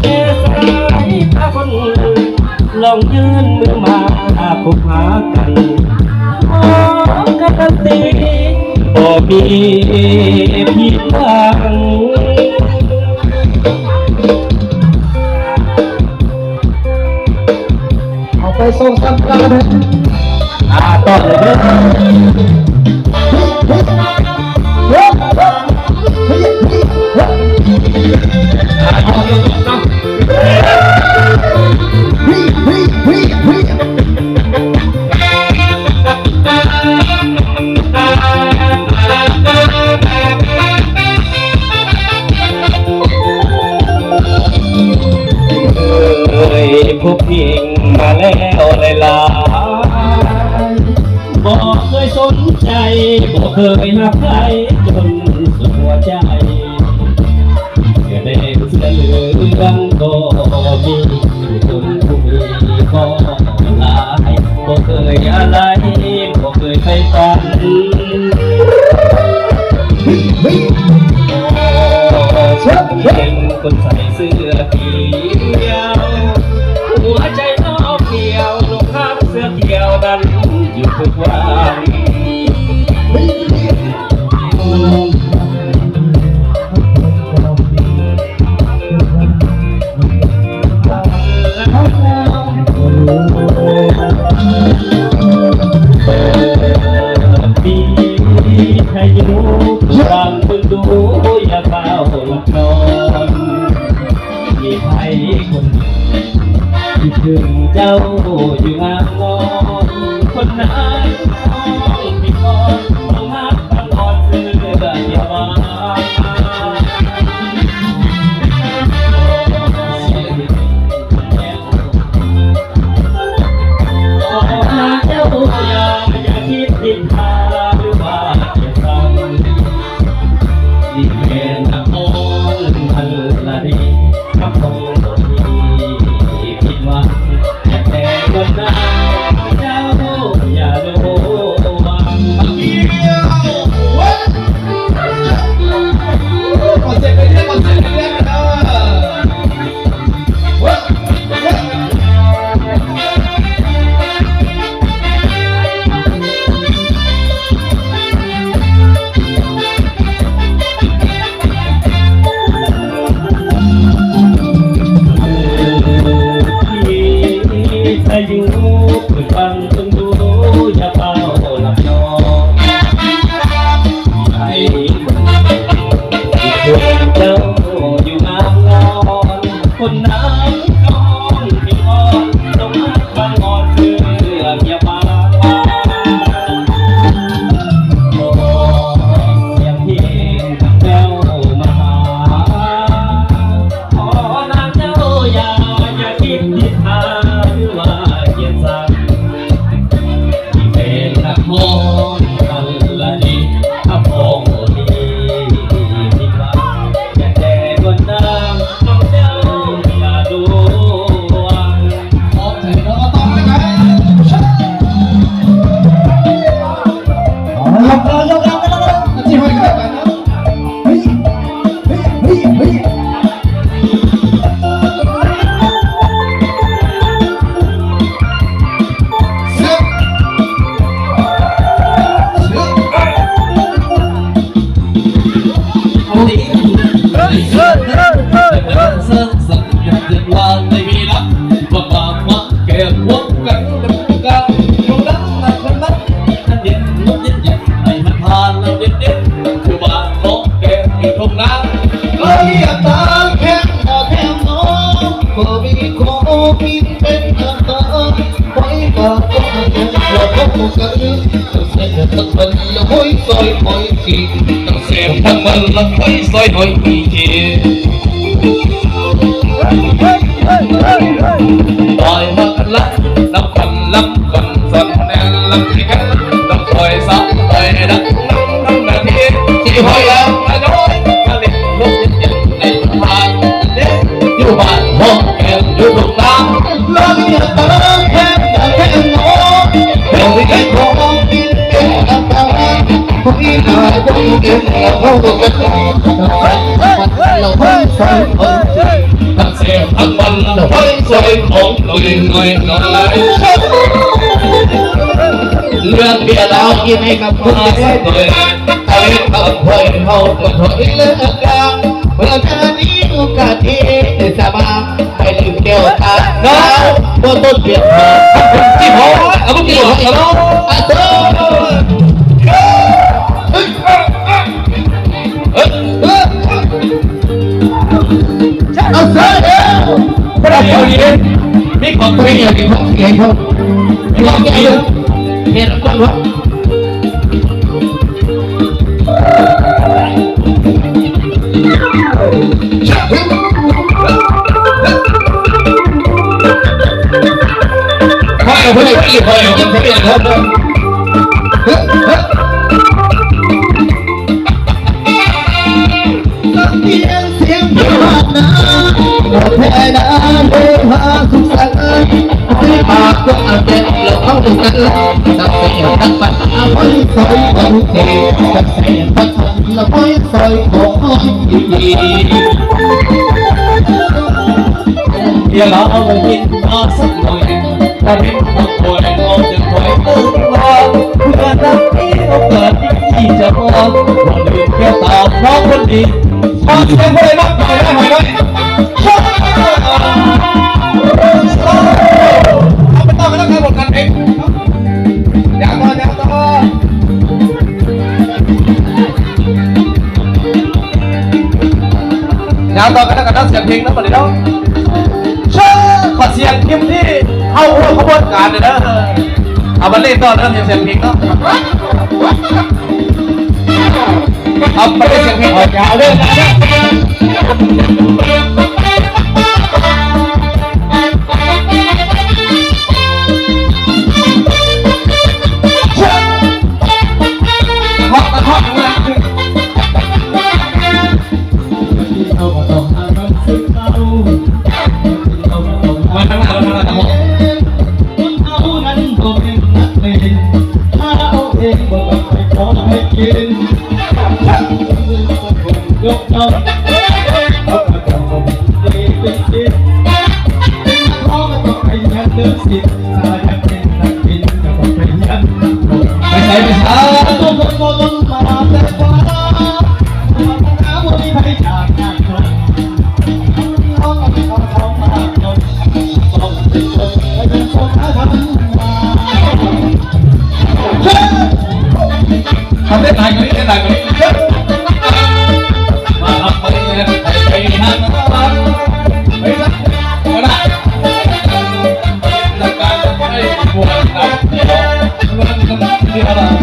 ແຕ່ສາຍຕາຄົນ ລອງຍື່ນມືມາພົບຫາກັນ ຂໍການันตี ບໍ່ມີຜິດຫວັງ. ເອົາໄປສອງສາມຄັ້ງແລ້ວ ອ່າ ຕໍ່ເລີຍເດີ ອ່າ ຕໍ່ເລີຍເນາະ. ເຄີຍພົບຍິງມາແລ້ວຫຼາຍໆ ບໍ່ເຄີຍສົນໃຈ ບໍ່ເຄີຍຮັກໃຜຈົນສຸດຫົວໃຈ ເສື້ອແດງເສື້ອເຫຼືອງກໍມີ ຄົນຜູ້ມີກໍຫຼາຍ ບໍ່ເຄີຍອາໄລ ບໍ່ເຄີຍໃຝ່ຝັນ ເປັນຄົນໃສ່ເສື້ອຂຽວ ຫົວໃຈນອກຂຽວ ຫຼົງຮັກເສື້ອຂຽວນັ້ນຢູ່ທຸກວັນ. ປີທະຍຸຟັງເບິ່ງດູ ຢ່າຟ້າວຫຼັບນອນ ມີໃຜຄົນ ຄິດເຖິງເຈົ້າຢູ່ງາມງອນ ຄົນນັ້ນນ້ອງທີ່ກອດ ຕ້ອງຮັກຕ້ອງອ່ອນເສື້ອເດວວ່າ ຂໍນາງເຈົ້າຢ່າ ຢ່າຄິດຜິດພາດ ຫຼືວ່າຈະສັ່ງ ທີ່ແມ່ນນັກຮ້ອງພັນລະດີ ຮັບຮອງບໍ່ມີຜິດຫວັງ ແຕ່ຄົນໜ້າເຈົ້າຢ່າໂລດຫວັງ. ຂໍສຽງເດີ ຂໍສຽງເດີ ພາຍຸເປີດຟັງເບິ່ງດູ ຢ່າຟ້າວຫຼັບນອນ ໃຫ້ຄົນເຈົ້າຢູ່ງາມງອນ ຄົນນາງນ້ອງທີ່ອ່ອນ ຕ້ອງຮັກບັງອ່ອນເຊື່ອພຽບາ ສຽງເພງແວ່ວມາຫາ ຂໍນາງເຈົ້າຢ່າ ຢ່າຄິດຜິດພາດ ຫຼືວ່າກຽດຊັງ ທີ່ເປັນນັກຮ້ອງພັນລະດີ ຮັບຮອງບໍ່ມີຜິດຫວັງ ແຕ່ຄົນນາງນ້ອງເຈົ້າຢ່າໂລດຫວັງ. ຂອບໃຈເນາະ ຕໍ່ເລີຍ ເອົາ ເອົາ ເອົາ ເອົາ ເອົາ ເອົາ ເອົາ ເອົາ ເອົາ ເອົາ ເອົາ ເອົາ ເອົາ ເອົາ ເອົາ ເ ເລື່ອງເບຍລາວກິນໃຫ້ກັບຄົນເດ້ ເອົາເຮັດກັບຂ້ອຍເຮົາກໍຖອຍເລີກກັນ ເມື່ອນານີ້ໂອກາດທີ່ສາມາດໄປດື່ມແກ້ວຕາເນາະ ບໍ່ຕົ້ນເປັນຫອ ທີ່ຫອ ເອົາລູກທີ່ຫອ ເອົາເນາະ ອາເຊີ ເອີ ເອີ ເອີ ເອົາເຊີເດີ ບໍ່ໄດ້ເອົາດີເດ້ ມີຂອງຕົວເອງ ມີຂອງຕົວເອງ ມີຂອງຕົວເອງ ເຮັດກ່ອນວະ ສຽງເພງມາກນາ ບໍ່ແພ້ນາເດີ ຫາສຸກສັນ ໃຫ້ປາກກວ້າງແກ່ນ ລະເອົາໄປກັນ ຕັກແສງຕັກປັນ ອາໄພຊອຍຂອງເທ ຕັກແສງຕັກປັນ ລະໄພຊອຍຂອງເທ ເດຍລາວໄດ້ຍິນມາສັກໜ້ອຍ ກະເຫັນພວກຂ້ອຍເອົາໃຈຂ້ອຍເອີ້ນວ່າ ເພື່ອນະມີໂອກາດດີຈະບອກ ວ່າລືມແກ້ວຕານ້ອງຄົນດີ ຂໍສຽງຜູ້ໃດມັກໜ້ອຍໄດ້ໃຫ້ໄດ້ ເອົາໄປຕໍ່ກັນແລ້ວກັນ ບົດການເພງ ຍາວຕໍ່ ຍາວຕໍ່ ຍາວຕໍ່ກັນແລ້ວກັນເນາະ ສຽງເພງເນາະ ບັດນີ້ເນາະ ເຊີນ ຂໍສຽງທີມທີ່ເຂົ້າຮ່ວມຂະບວນການເດີ ເອົາ ບັນເລງຕໍ່ເດີ ສຽງເພງເນາະ ເອົາ ບັນເລງສຽງເພງ ເອົາ ຍາວເດີ ຍາວເດີ. ໄປໃສ ໄປໃສ ເຮົາເຕັ້ນຫຼາຍກວ່ານີ້ ເຕັ້ນຫຼາຍກວ່ານີ້ ມາ ເຮົາເຕັ້ນ ໄປ ໄປ ໄປ ໄປ ໄປ.